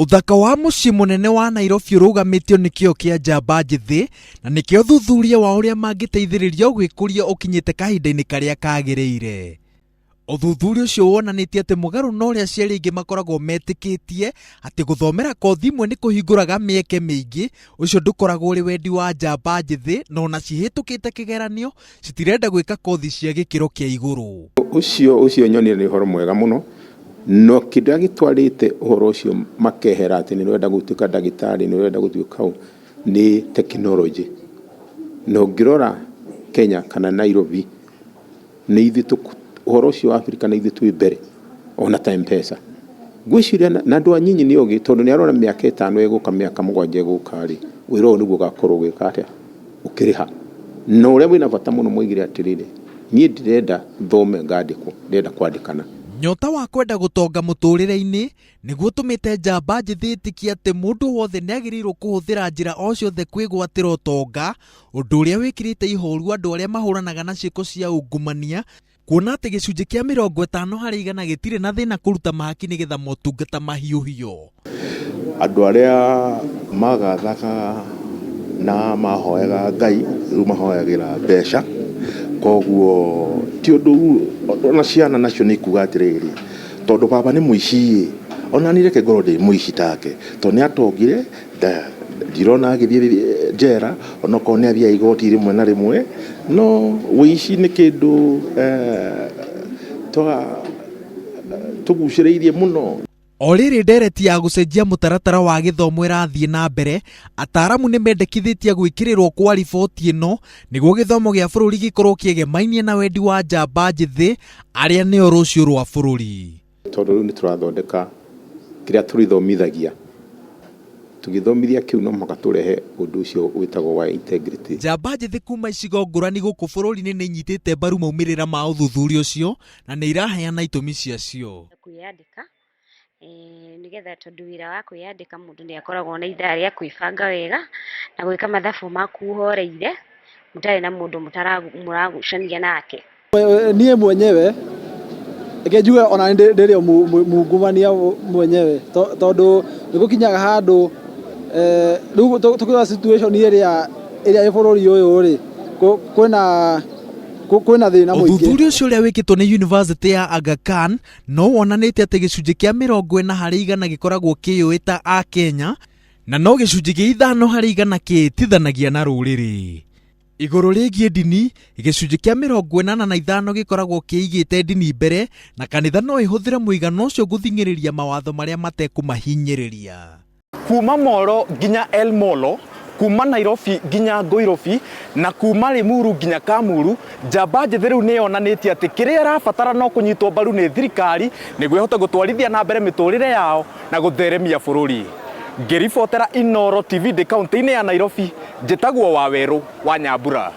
Ũthaka wa mũciĩ mũnene wa Nairobi ũrũgamĩtio nĩ kĩo kĩa njamba njĩthĩ na nĩkĩo ũthuthuria wa ũrĩa mangĩteithĩrĩrio gwĩkũria ũkinyĩte kahinda-inĩ karĩa kagĩrĩire. Ũthuthuria ũcio wonanĩtie atĩ mũgarũ na ũrĩa aciari aingĩ makoragwo metĩkĩtie atĩ gũthomera kothi imwe nĩ kũhingũraga mĩeke mĩingĩ, ũcio ndũkoragwo ũrĩ wendi wa njamba njĩthĩ na ona cihĩtũkĩte kĩgeranio citirenda gwĩka kothi cia gĩkĩro kĩa igũrũ. Ũcio ũcio nyonire nĩ ũhoro mwega mũno, no kĩrĩa gĩtwarĩte ũhoro ũcio makehera atĩ nĩ ũrenda gũtuĩka ndagĩtarĩ, nĩ ũrenda gũtuĩka ũ, nĩ tekinoronjĩ. Na ũngĩrora Kenya kana Nairobi, nĩ ithuĩ ũhoro ũcio wa Afrika nĩ ithuĩ twĩ mbere ona ta M-Pesa. Ngwĩciria na andũ anyinyi nĩ ogĩ tondũ nĩ arona mĩaka ĩtano ĩgũka mĩaka 7 ĩgũka rĩ, wĩra ũyũ nĩguo ũgakorwo ũgĩka atĩa, ũkĩrĩha. Na ũrĩa wĩna bata mũno moigire atĩrĩrĩ, niĩ ndirenda thome ngandĩkwo, ndĩrenda kwandĩkana. Nyota wa kwenda gũtonga mũtũrĩre-inĩ nĩguo ũtũmĩte njamba njĩthĩ ĩtĩkie atĩ mũndũ wothe nĩ agĩrĩirwo kũhũthĩra njĩra o ciothe kwĩgwatĩra ũtonga, ũndũ ũrĩa wĩkĩrĩte ihoru andũ arĩa mahũranaga na ciĩko cia ungumania, kuona atĩ gĩcunjĩ kĩa 50% gĩtirĩ na thĩna kũruta mahaki nĩgetha motungata mahiũhio. Andũ arĩa magathaga na mahoyaga Ngai rĩu mahoyagĩra mbeca, koguo ti ũndũ ona ciana nacio nĩ ikuga atĩrĩrĩ, tondũ baba nĩ mũici ĩ, ona niĩ reke ngorwo ndĩ mũici take, tondũ nĩ atongire ndirona agĩthiĩ njera, onokorwo nĩ athiaga igoti rĩmwe na rĩmwe, no ũici nĩ kĩndũ tũgucĩrĩirie mũno. O rĩrĩ ndereti ya gũcenjia mũtaratara wa gĩthomo ĩrathiĩ na mbere, ataaramu nĩ mendekithĩtie gwĩkĩrĩrwo kwa riboti ĩno nĩguo gĩthomo gĩa bũrũri gĩkorwo kĩegemainie na wendi wa njamba njĩthĩ arĩa nĩo rũciũ rwa bũrũri. Tondũ rĩu nĩ tũrathondeka kĩrĩa tũrĩthomithagia, tũgĩthomithia kĩu no mũhaka tũrehe ũndũ ũcio wĩtagwo wa integrity. Njamba njĩthĩ kuma icigo ngũrani gũkũ bũrũri-inĩ nĩ inyitĩte mbaru maumĩrĩra ma ũthuthuria ũcio na nĩ iraheana itũmi ciacio. Kwĩyandĩka nĩgetha tondũ wĩra wa kwĩyandĩka mũndũ nĩ akoragwo na ithaa rĩa kwĩbanga wega na gwĩka mathabu maku ũhoreire mũtarĩ na mũndũ mũragucania nake. Niĩ mwenyewe reke njuge ona nĩ ndĩrĩ o mungumania mwenyewe tondũ nĩ gũkinyaga handũ rĩu tũkĩrora situation ĩrĩa ĩ bũrũri ũyũ rĩ, kwĩna kwĩna thĩna mũingĩ. Ũthuthuria ũcio ũrĩa wĩkĩtwo nĩ Yunivasĩtĩ ya Aga Khan no wonanĩtie atĩ gĩcunjĩ kĩa 40% gĩkoragwo kĩyũĩ ta Akenya na no gĩcunjĩ kĩa 5% kĩĩtithanagia na rũrĩrĩ. Igũrũ rĩgiĩ ndini, gĩcunjĩ kĩa 85 gĩkoragwo kĩigĩte ndini mbere na kanitha no ĩhũthĩre mũigana ũcio gũthing'ĩrĩria mawatho marĩa matekũmahinyĩrĩria. Kuma Molo nginya El Molo, kuma Nairobi nginya Ngoirobi, na kuma Limuru nginya Kamulu, njamba njĩthĩ rĩu nĩ yonanĩtie atĩ kĩrĩa ĩrabatara no kũnyitwo mbaru nĩ thirikari nĩguo ĩhote gũtwarithia na mbere mĩtũrĩre yao na gũtheremia bũrũri. Ngĩribotera Inooro TV ndĩ kaũntĩ-inĩ ya Nairobi, njĩtagwo Wawerũ wa Nyambura.